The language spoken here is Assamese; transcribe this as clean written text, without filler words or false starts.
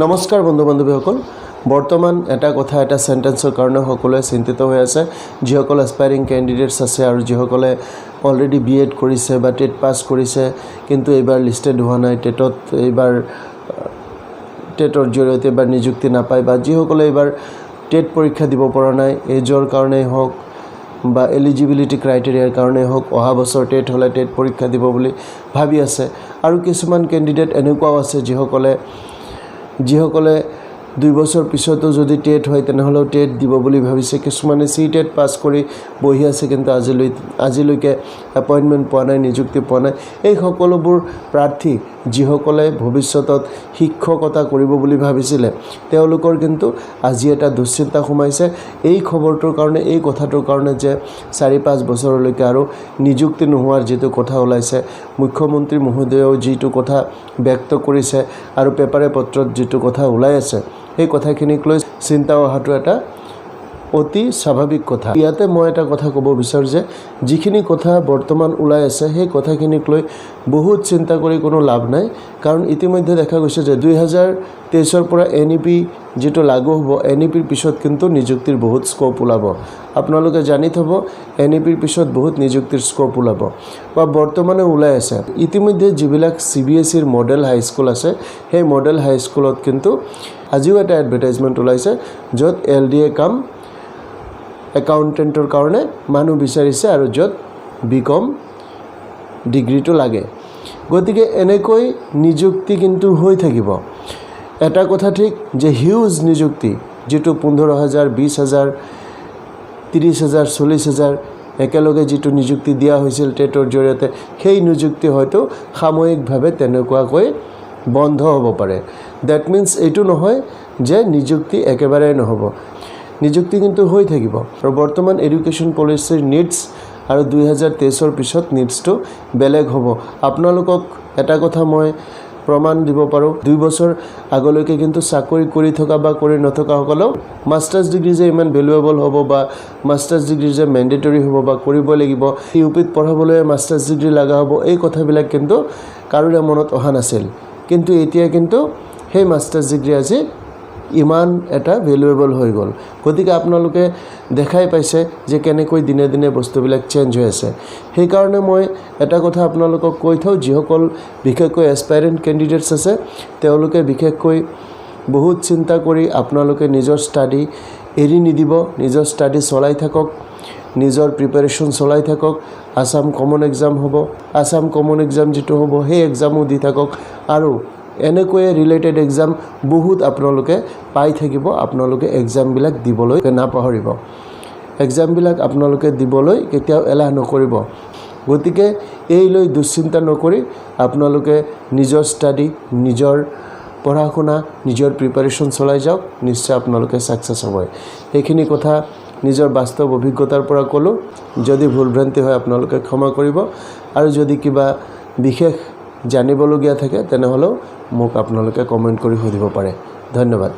নমস্কাৰ বন্ধু বান্ধৱীসকল। বৰ্তমান এটা কথা, এটা চেণ্টেন্সৰ কাৰণে সকলোৱে চিন্তিত হৈ আছে। যিসকল এছপাইৰিং কেণ্ডিডেটছ আছে আৰু যিসকলে অলৰেডি বি এড কৰিছে বা টেট পাছ কৰিছে, কিন্তু এইবাৰ লিষ্টেড হোৱা নাই টেটত, এইবাৰ টেটৰ জৰিয়তে এইবাৰ নিযুক্তি নাপায়, বা যিসকলে এইবাৰ টেট পৰীক্ষা দিব পৰা নাই, এজৰ কাৰণেই হওক বা এলিজিবিলিটি ক্ৰাইটেৰিয়াৰ কাৰণেই হওক, অহা বছৰ টেট হ'লে টেট পৰীক্ষা দিব বুলি ভাবি আছে। আৰু কিছুমান কেণ্ডিডেট এনেকুৱাও আছে, যিসকলে 2 বছৰ পিছতো যদি টেট হয়, তেনেহ'লেও টেট দিব বুলি ভাবিছে। কিছুমানে চি টেট পাছ কৰি বহি আছে, কিন্তু আজিলৈকে এপইণ্টমেণ্ট পোৱা নাই, নিযুক্তি পোৱা নাই। এই সকলোবোৰ প্ৰাৰ্থী, যিসকলে ভৱিষ্যতত শিক্ষকতা কৰিব বুলি ভাবিছিলে, তেওঁলোকৰ কিন্তু আজি এটা দুশ্চিন্তা সোমাইছে এই খবৰটোৰ কাৰণে, এই কথাটোৰ কাৰণে যে 4-5 বছৰলৈকে আৰু নিযুক্তি নোহোৱাৰ যিটো কথা ওলাইছে, মুখ্যমন্ত্ৰী মহোদয়েও যিটো কথা ব্যক্ত কৰিছে আৰু পেপাৰে পত্ৰত যিটো কথা ওলাই আছে, সেই কথাখিনিক লৈ চিন্তা অহাটো এটা অতি স্বাভাৱিক কথা। ইয়াতে মই এটা কথা ক'ব বিচাৰোঁ যে যিখিনি কথা বৰ্তমান ওলাই আছে, সেই কথাখিনিক লৈ বহুত চিন্তা কৰি কোনো লাভ নাই। কাৰণ ইতিমধ্যে দেখা গৈছে যে 2023ৰ পৰা এনইপি যিটো লাগু হ'ব, এনইপিৰ পিছত কিন্তু নিযুক্তিৰ বহুত স্ক'প ওলাব। আপোনালোকে জানি থ'ব, এনইপিৰ পিছত বহুত নিযুক্তিৰ স্ক'প ওলাব বা বৰ্তমানে ওলাই আছে। ইতিমধ্যে যিবিলাক চিবিএছইৰ মডেল হাইস্কুল আছে, সেই মডেল হাইস্কুলত কিন্তু আজিও এটা এডভাৰটাইজমেণ্ট ওলাইছে, য'ত এলডিএ কাম একাউণ্টেণ্টৰ কাৰণে মানুহ বিচাৰিছে আৰু য'ত বি কম ডিগ্ৰীটো লাগে। গতিকে এনেকৈ নিযুক্তি কিন্তু হৈ থাকিব। এটা কথা ঠিক যে হিউজ নিযুক্তি, যিটো 15,000, 20,000, 30,000, 40,000 একেলগে যিটো নিযুক্তি দিয়া হৈছিল টেটৰ জৰিয়তে, সেই নিযুক্তি হয়তো সাময়িকভাৱে তেনেকুৱাকৈ বন্ধ হ'ব পাৰে। That means এইটো নহয় যে নিযুক্তি একেবাৰে নহ'ব। নিযুক্তি কিন্তু হৈ থাকিব। আৰু বৰ্তমান এডুকেশ্যন পলিচিৰ নিডছ আৰু 2023ৰ পিছত নিডছটো বেলেগ হ'ব। আপোনালোকক এটা কথা মই প্ৰমাণ দিব পাৰোঁ, 2 বছৰ আগলৈকে কিন্তু চাকৰি কৰি থকা বা কৰি নথকাসকলেও মাষ্টাৰ্ছ ডিগ্ৰী যে ইমান ভেলুৱেবল হ'ব বা মাষ্টাৰ্ছ ডিগ্ৰী যে মেণ্ডেটৰী হ'ব বা কৰিব লাগিব, ইউ পিত পঢ়াবলৈ মাষ্টাৰ্ছ ডিগ্ৰী লগা হ'ব, এই কথাবিলাক কিন্তু কাৰোৰে মনত অহা নাছিল। কিন্তু এতিয়া কিন্তু সেই মাষ্টাৰ্ছ ডিগ্ৰী আজি ইমান এটা ভেলুৱেবল হৈ গ'ল। গতিকে আপোনালোকে দেখাই পাইছে যে কেনেকৈ দিনে দিনে বস্তুবিলাক চেঞ্জ হৈ আছে। সেইকাৰণে মই এটা কথা আপোনালোকক কৈ থওঁ, যিসকল বিশেষকৈ এছপাইৰেণ্ট কেণ্ডিডেটছ আছে, তেওঁলোকে বিশেষকৈ বহুত চিন্তা কৰি আপোনালোকে নিজৰ ষ্টাডি এৰি নিদিব। নিজৰ ষ্টাডি চলাই থাকক, নিজৰ প্ৰিপেৰেশ্যন চলাই থাকক। আছাম কমন এক্সাম হ'ব, আছাম কমন এক্সাম যিটো হ'ব, সেই এক্সামো দি থাকক। আৰু এনেকৈয়ে ৰিলেটেড এক্সাম বহুত আপোনালোকে পাই থাকিব। আপোনালোকে এক্সামবিলাক দিবলৈ নাপাহৰিব। এক্সামবিলাক আপোনালোকে দিবলৈ কেতিয়াও এলাহ নকৰিব। গতিকে এই লৈ দুশ্চিন্তা নকৰি আপোনালোকে নিজৰ ষ্টাডি, নিজৰ পঢ়া শুনা, নিজৰ প্ৰিপেৰেশ্যন চলাই যাওক। নিশ্চয় আপোনালোকে ছাকচেছ হ'বই। সেইখিনি কথা নিজৰ বাস্তৱ অভিজ্ঞতাৰ পৰা ক'লোঁ। যদি ভুল ভ্ৰান্তি হয়, আপোনালোকে ক্ষমা কৰিব। আৰু যদি কিবা বিশেষ জানিবলগীয়া থাকে, তেনেহ'লেও মোক আপোনালোকে কমেণ্ট কৰি সুধিব পাৰে। ধন্যবাদ।